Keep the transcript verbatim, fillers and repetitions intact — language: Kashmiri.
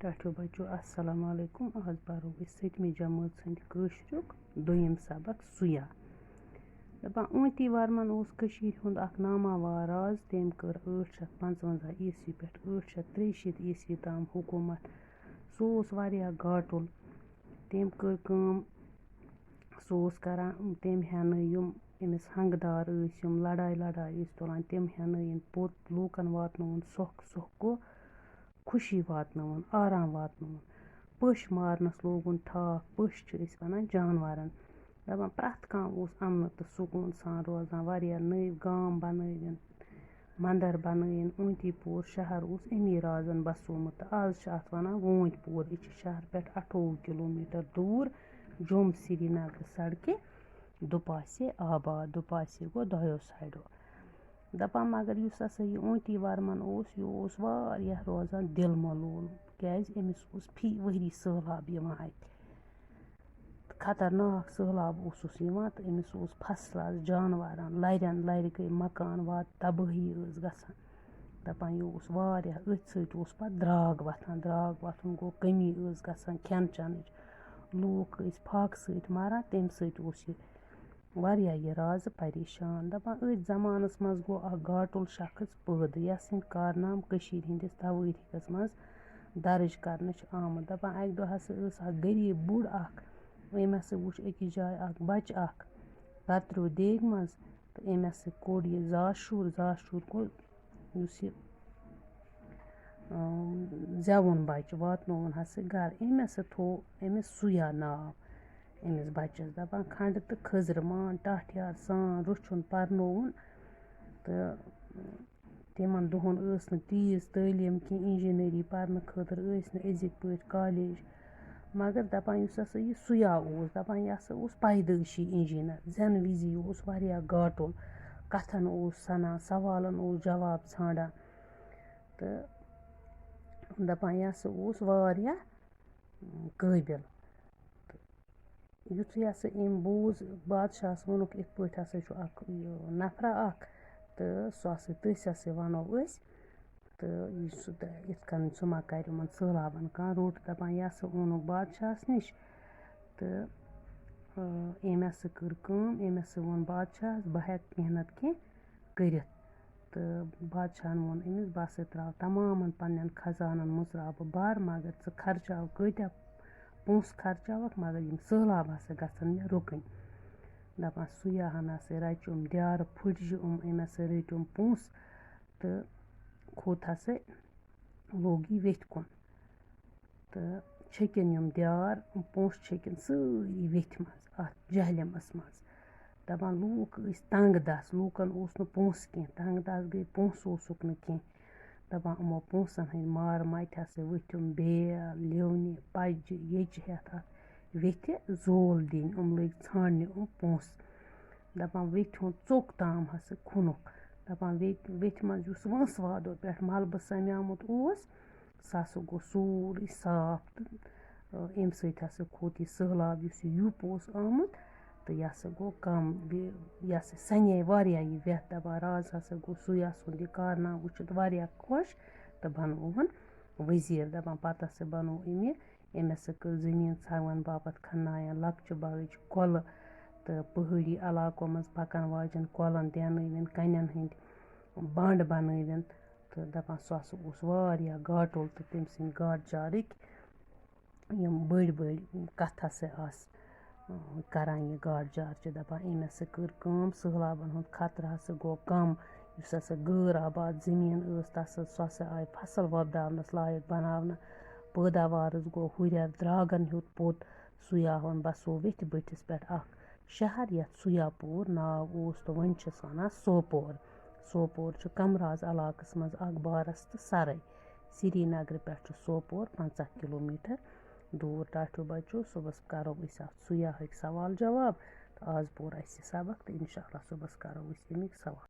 ٹاٹھیو بچو، السلام علیکم۔ آز پرو أسۍ سٔتمہِ جمٲژ ہٕنٛدِ کٲشریُک دوٚیِم سبق سُیا۔ دَپان، اونتی ورمن اوس کٔشیٖرِ ہُنٛد اکھ ناماوار راز۔ تٔمۍ کٔر ٲٹھ شیٚتھ پانٛژوَنٛزاہ عیسوی پٮ۪ٹھ ٲٹھ شیٚتھ ترٛیہِ شیٖتھ عیسوی تام حکوٗمت۔ سُہ اوس واریاہ گاٹُل۔ تٔمۍ کٔر کٲم، سُہ اوس کران، تٔمۍ ہٮ۪نہٕ یِم أمِس ہنٛگہٕ دار ٲسۍ، یِم لڑایہِ لڑایہِ ٲسۍ تُلان، تِم ہٮ۪نہٕ یِم پوٚت لوٗکن واتنووُن سۄکھ، سۄکھ گوٚو خوشی واتنٲوٕن، آرام واتنٲوٕن۔ پٔژھۍ مارنَس لوگُن ٹھاکھ۔ پٔژھۍ چھِ أسۍ وَنان جانوَرَن۔ دَپان پرٛٮ۪تھ کانٛہہ اوس اَمنہٕ تہٕ سکوٗن سان روزان۔ واریاہ نٔوۍ گام بَنٲوِن، مَندَر بَنٲوِن۔ اونتی پوٗر شہر اوس اَمی رازَن بَسومُت تہٕ آز چھِ اَتھ وَنان وونتۍ پوٗر۔ یہِ چھِ شہر پٮ۪ٹھ اَٹھووُہ کِلوٗ میٖٹر دوٗر جوٚم سرینگرٕ سڑکہِ دُپاسے آباد۔ دُپاسے گوٚو دۄیو سایڈو۔ دَپان مگر یُس ہسا یہِ اونتی ورمن اوس، یہِ اوس واریاہ روزان دِل ملوٗل، کیازِ أمِس اوس فی ؤری سٔہلاب یِوان اَتہِ۔ خطرناک سٔہلاب اوسُس یِوان تہٕ أمِس اوس فصلس، جانورن، لرٮ۪ن، لرِ گٔے مکان وات، تبٲہی ٲس گژھان۔ دَپان یہِ اوس واریاہ، أتھۍ سۭتۍ اوس پَتہٕ درٛاگ وۄتھان، درٛاگ وۄتھُن گوٚو، کٔمی ٲس گژھان کھٮ۪ن چٮ۪نٕچ، لوٗکھ ٲسۍ فاقہٕ سۭتۍ مَران، تَمہِ سۭتۍ اوس یہِ واریاہ یہِ رازٕ پریشان۔ دَپان أتھۍ زمانَس منٛز گوٚو اَکھ گاٹُل شخص پٲدٕ، یَس سٕنٛدۍ کارنامہٕ کٔشیٖرِ ہٕنٛدِس توٲریٖخَس منٛز درٕج کرنہٕ چھِ آمُت۔ دَپان اَکہِ دۄہ ہسا ٲس اَکھ غریٖب بُڈ اَکھ، أمۍ ہسا وُچھ أکِس جایہِ اَکھ بَچہٕ اَکھ کَتریو دیگہِ منٛز، تہٕ أمۍ ہسا کوٚڑ یہِ زاشُر، زاشُر کوٚڑ یُس یہِ، اۭں، زٮ۪وُن بَچہٕ واتنووُن ہسا گرٕ۔ أمۍ ہسا تھوو أمِس سُیا ناو أمِس بَچَس۔ دَپان کھنٛڈٕ تہٕ کھٔزرٕ مان ٹاٹھ یار سان رُچھُن پَرنووُن۔ تہٕ تِمَن دۄہَن ٲس نہٕ تیٖژ تعلیٖم کینٛہہ، انجینئرنگ پَرنہٕ خٲطرٕ ٲسۍ نہٕ أزِکۍ پٲٹھۍ کالج۔ مگر دَپان یُس ہسا یہِ سُیا اوس، دَپان یہِ ہسا اوس پیدٲیشی انجینئر۔ زٮ۪نہٕ وِزِ یہِ اوس واریاہ گاٹُل، کَتھَن اوس سَنان، سوالَن اوس جواب ژھانٛڈان۔ تہٕ دَپان یہِ ہسا اوس واریاہ قٲبِل۔ تہٕ یُتھُے ہسا أمۍ بوٗز، بادشاہَس ووٚنُکھ، یِتھ پٲٹھۍ ہسا چھُ اَکھ یہِ نفرا اَکھ، تہٕ سُہ ہسا، تٔسۍ ہسا وَنو أسۍ، تہٕ یہِ چھُ تہٕ یِتھ کٔنۍ سُہ ما کَرِ یِمَن سٔہلابَن کانٛہہ روٚٹ۔ دَپان یہِ ہسا اوٚنُکھ بادشاہَس نِش، تہٕ، آ، أمۍ ہسا کٔر کٲم، أمۍ ہسا ووٚن بادشاہَس، بہٕ ہٮ۪کہٕ کینٛہہ نَتہٕ کینٛہہ کٔرِتھ۔ تہٕ بادشاہَن ووٚن أمِس، بہٕ ہسا ترٛاوٕ تَمامَن پنٛنٮ۪ن خزانَن منٛز ترٛاوٕ بہٕ بَر، مگر ژٕ خرچاو کۭتیٛاہ پونٛسہٕ خرچاوَکھ، مگر یِم سٔہلاب ہسا گژھن مےٚ رُکٕنۍ۔ دَپان سُیا ہَن ہسا رَچہِ یِم دیارٕ پھٕٹجہِ یِم، أمۍ ہسا رٔٹۍ یِم پونٛسہٕ تہٕ کھوٚت ہسا، لوٚگ یہِ ویٚتھِ کُن۔ تہٕ چھٔکِن یِم دیار، یِم پونٛسہٕ چھٔکِن سٲری ویٚتھِ منٛز، اَتھ جہلِمَس منٛز۔ دَپان لوٗکھ ٲسۍ تنٛگ دَست، لوٗکَن اوس نہٕ پونٛسہٕ کینٛہہ، تنٛگ دَست گٔے، پونٛسہٕ اوسُکھ نہٕ کینٛہہ۔ دَپان یِمو پونٛسَن ہٕنٛدۍ مارٕ مَتہِ ہسا ؤتھۍ یِم بیل، لِونہِ، پَجہِ، ییٚجہِ ہٮ۪تھ اَتھ ویٚتھِ زول دِنۍ۔ یِم لٔگۍ ژھانٛڈنہِ یِم پونٛسہٕ۔ دَپان ویٚتھِ ہُنٛد ژوٚک تام ہسا کھوٚنُکھ۔ دَپان ویٚتھِ، ویٚتھِ منٛز یُس وٲنٛسہٕ وادو پٮ۪ٹھ ملبہٕ سَمیومُت اوس، سُہ ہسا گوٚو سورُے صاف تہٕ، آ، اَمہِ سۭتۍ ہسا کھوٚت یہِ سٔہلاب، یُس یہِ یُپ اوس آمُت، تہٕ یہِ ہسا گوٚو کَم۔ بیٚیہِ یہِ ہسا سَنے واریاہ یہِ وٮ۪تھ۔ دَپان راز ہسا گوٚو سُے، یَس سُنٛد یہِ کارنامہٕ وٕچھِتھ واریاہ خۄش تہٕ بَنووُن ؤزیٖر۔ دَپان پَتہٕ ہسا بَنوو أمۍ یہِ، أمۍ ہسا کٔر زٔمیٖن ژھاوَن باپَتھ، کھننایَن لۄکچہِ بَڑٕچ کۄلہٕ تہٕ پہٲڑی علاقو منٛز پَکَن واجٮ۪ن کۄلَن دینٲوِن کَنٮ۪ن ہٕنٛدۍ بنٛڈ بنٲوِن۔ تہٕ دَپان سُہ ہسا اوس واریاہ گاٹُل تہٕ تٔمۍ سٕنٛدۍ گاٹہٕ جارٕکۍ یِم بٔڑۍ بٔڑۍ کَتھٕ ہسا آسہٕ، اۭں، کران یہِ گاٹہٕ جار چھِ۔ دَپان أمۍ ہسا کٔر کٲم، سٔہلابَن ہُنٛد خطرٕ ہسا گوٚو کَم۔ یُس ہسا غٲر آباد زٔمیٖن ٲس، تَس ہسا، سۄ ہسا آیہِ فصل وۄپداونَس لایق بناونہٕ۔ پٲداوارَس گوٚو ہُرٮ۪ر، درٛاگَن ہیوٚت پوٚت۔ سُے آو وۄنۍ بَسو ویٚتھِ بٔٹھِس پٮ۪ٹھ اَکھ شہر، یَتھ سُیا پوٗر ناو اوس تہٕ وۄنۍ چھِس وَنان سوپور۔ سوپور چھُ کمراز علاقَس منٛز اَکھ بارَس تہٕ سَرٕے۔ سرینگرٕ پٮ۪ٹھ چھُ سوپور پنٛژاہ کِلوٗ میٖٹر دوٗر۔ ٹاٹھیو بَچو، صُبحَس کَرو أسۍ اَتھ سُیاہٕکۍ سوال جواب۔ تہٕ آز پوٚر اَسہِ یہِ سبق تہٕ اِنشاء اللہ صُبحَس کَرو أسۍ اَمِکۍ سوال۔